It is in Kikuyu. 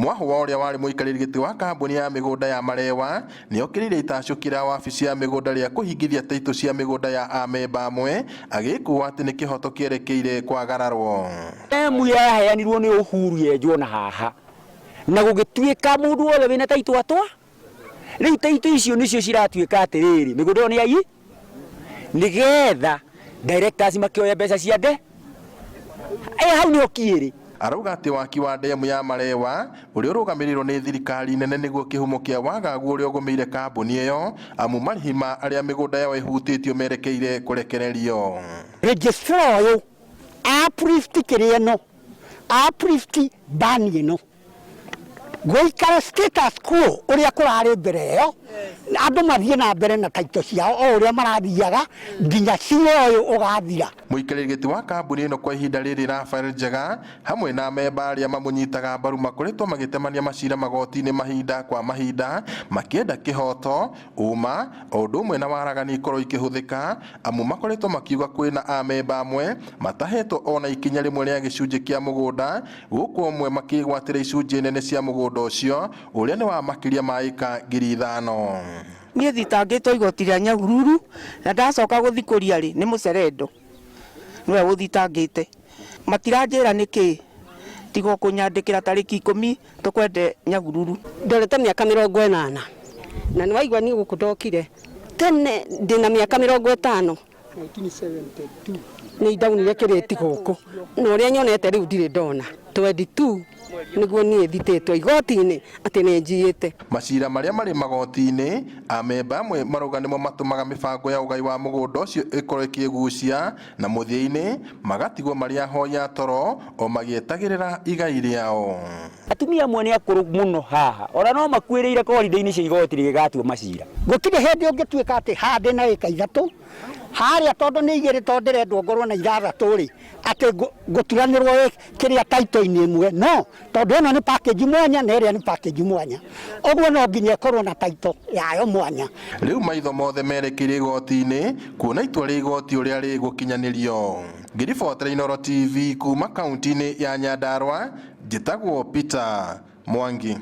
Mwahũa ũrĩa warĩ mũikarĩri gĩtĩ wa kambuni ya mĩgũnda ya Marewa nĩokĩrĩire itacũki rĩa wabici ya mĩgũnda rĩa kũhingithia taitũ cia mĩgũnda ya amemba amwe, agĩkua atĩ nĩ kĩhoto kĩerekeire kwagararwo. Demu yaheanirwo nĩ Uhuru yenjwo na haha na gũgĩtuĩka mũndũ wothe wĩna taitũ atwa. Rĩu taitũ icio nĩcio ciratuĩka atĩrĩrĩ, mĩgũnda ĩyo nĩ ya nĩgetha directors makĩoye mbeca cia nde hau nĩho kiĩrĩ. Arauga atĩ waki wa ndemu ya Marewa ũrĩa ũrũgamĩrĩirwo nĩ thirikari nene nĩguo kĩhumo kĩa wagagu ũrĩa ũgũmĩire kambuni ĩyo, amu marĩhi ma arĩa mĩgũnda yao ĩhutĩtio merekeire kũrekererio. Registrar ũyũ uplift kĩrĩa ĩno, uplift ban ĩno, gũikara status quo ũrĩa kũrarĩ mbere ĩyo, andũ mathiĩ na mbere na taito ciao o ũrĩa marathiaga nginya cira ũyũ ũgathira. Mũikarĩri gĩtĩ wa kambuni ĩno kwa ihinda rĩrĩ Raphael Njega hamwe na amemba arĩa mamũnyitaga mbaru makoretwo magĩtemania macira magoti-inĩ mahinda kwa mahinda makĩenda kĩhoto, ũma o ũndũ ũmwe na waragani ikorwo ikĩhũthĩka, amu makoretwo makiuga kwĩna amemba amwe matahetwo ona ikinya rĩmwe rĩa gĩcunjĩ kĩa mũgũnda, gũkũ amwe makĩgwatĩra icunjĩ nene cia mũgũnda ũcio ũrĩa nĩ wa makĩria ma ĩka 5,000. Niĩ thitangĩtwo igoti rĩa Nyahururu na ndacoka gũthikũria rĩ nĩ mũcerendo nĩwe ũthitangĩte. Matiranjĩra nĩkĩ tiga kũnyandĩkĩra tarĩki 10 tũkwende Nyahururu. Ndorete mĩaka 80 na nĩ waigua niĩ gũkũ ndokire tene ndĩna mĩaka 50. Nĩ ndaunire kĩrĩti gũkũ na ũrĩa nyonete rĩu ndirĩ ndona 22 nĩguo niĩ thitĩtwo igoti-inĩ atĩ nĩ njiyĩte. Macira marĩa marĩ magoti-inĩ, amemba amwe marauga nĩmo matũmaga mĩbango ya ũgai wa mũgũnda ũcio ĩkorwo ĩkĩgucia na mũthia-inĩ magatigwo marĩ ahoi a toro o magĩetagĩrĩra igai rĩao. Atumia amwe nĩ akũrũ mũno haha ona no makuĩrĩire korida-inĩ cia igoti rĩgĩgatua macira. Gũtirĩ hĩndĩ ũngĩtuĩka atĩ haha ndĩna ĩka 3 harĩa tondũ nĩ 2 tondũ ndĩrendwo ngorwo na 6 rĩ, atĩ ngũturanĩrwo kĩrĩa taito-inĩ ĩmwe, no tondũ ĩno nĩ package mwanya na ĩrĩa nĩ package mwanya, ũguo no nginya ĩkorwo na taito yayo mwanya. Rĩu maitho mothe merekeire igoti-inĩ kuona itua rĩa igoti ũrĩa rĩgũkinyanĩrio. Ngĩribotera Inooro TV kuma kaunti-inĩ ya Nyandarua, njĩtagwo Peter Mwangi.